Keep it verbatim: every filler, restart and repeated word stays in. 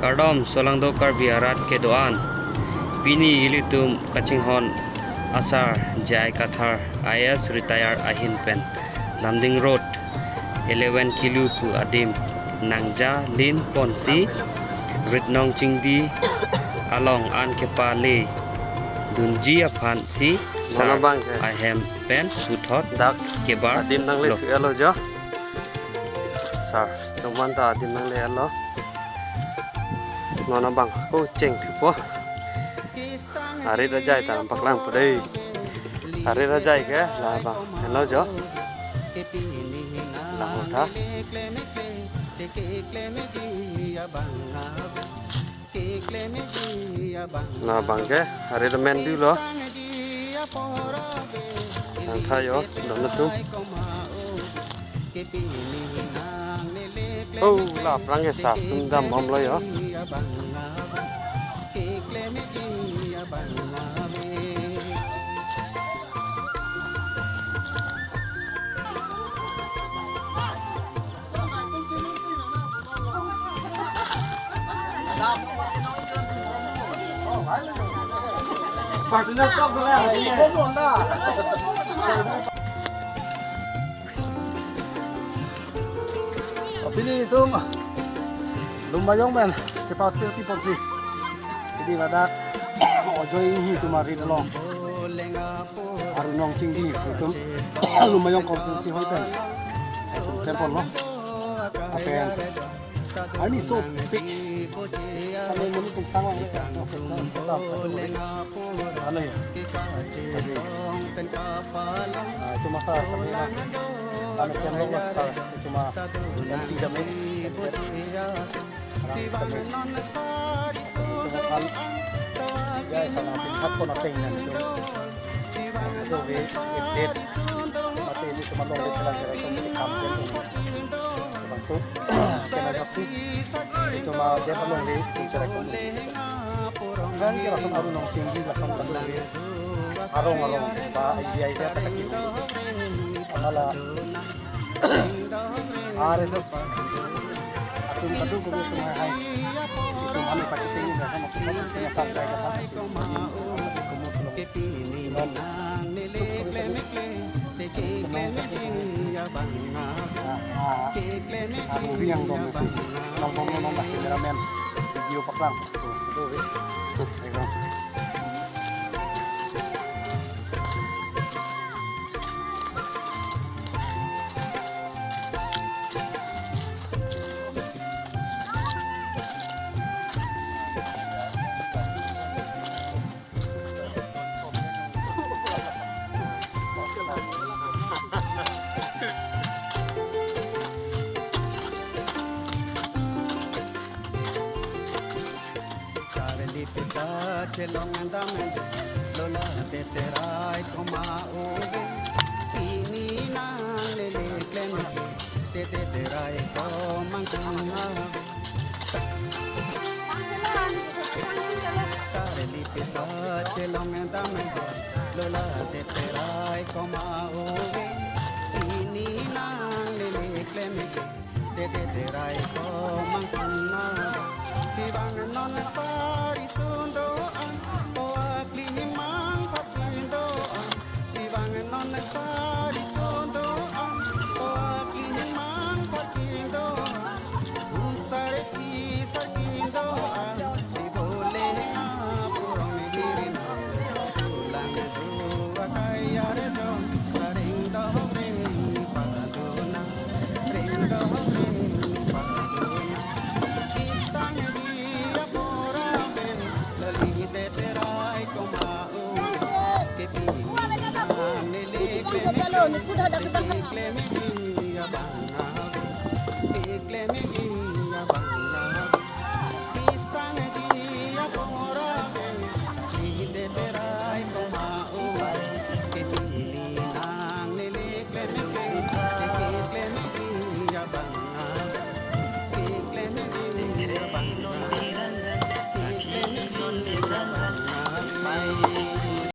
Kardom Solangdo Karbi arat kedo-an. Pini ilitum kachinghon asar J I Kathar I A S retire ahin pen Lumding Road eleven kilo pu adim nangjalin ponsi Ritnong Chingdi along an kepale dunji aphansi sar Mana bang ke? Ahem pen puthot Dak kebar adim nangle lo. Thu alo jo. Sar, tuman ta adim nangle alo. Non abang ko cheng thupo. Arit ajai ta paklang po dei. Arit ajai ke la bang. Hello jo. La hota. La bang ke arit amen dolo. Nangtha jo, dam atum. Oh, la aphrang ke sar atum dambomlo jo. Pini itum Lumbajong pen chepatir pi ponsi. Pini ladak Ajoy Inghi atum arit along Arunong Chingdi atum Lumbajong constituency hoi pen atum klem ponlo. Apen arni sopik. Kami muni tum sang wang le. Ano ya? Ajoy. Ah, itu masa kami na. Kami klem lo sa itu ma. Nanti kami. Ya, sana tingkat ko na tingnan so. Aduh, wis, update. Mati ini cuma longle chelang cherai kong di kam pen. Bangso, kena saksi. Cuma dia longle chelang cherai kong. Kan kira sama Arunong Chingdi langsung longle. Arong arong, ba idea idea tak kaki. Amala R S S atum kadokave atum hai hai. Itum kami pachipeng dah sama kita, kita sampai ke atas. Itum, itum, itum, itum. Ah, ah, ah, yang dong, dong, dong, dong, cameraman, video paklang. Tuh, tuh, tuh, tuh. Charli pita chelong dam lo la te terai koma ove. Pini nangle le klem te te terai koma koma. Charli pita chelong dam lo la te terai koma ove. Pini nangle le klem te te terai koma koma. Si vang non sari sundo an, o apli mang patindo an. Si vang non sari sundo an, o apli mang patindo an. Usare ki sakindo an.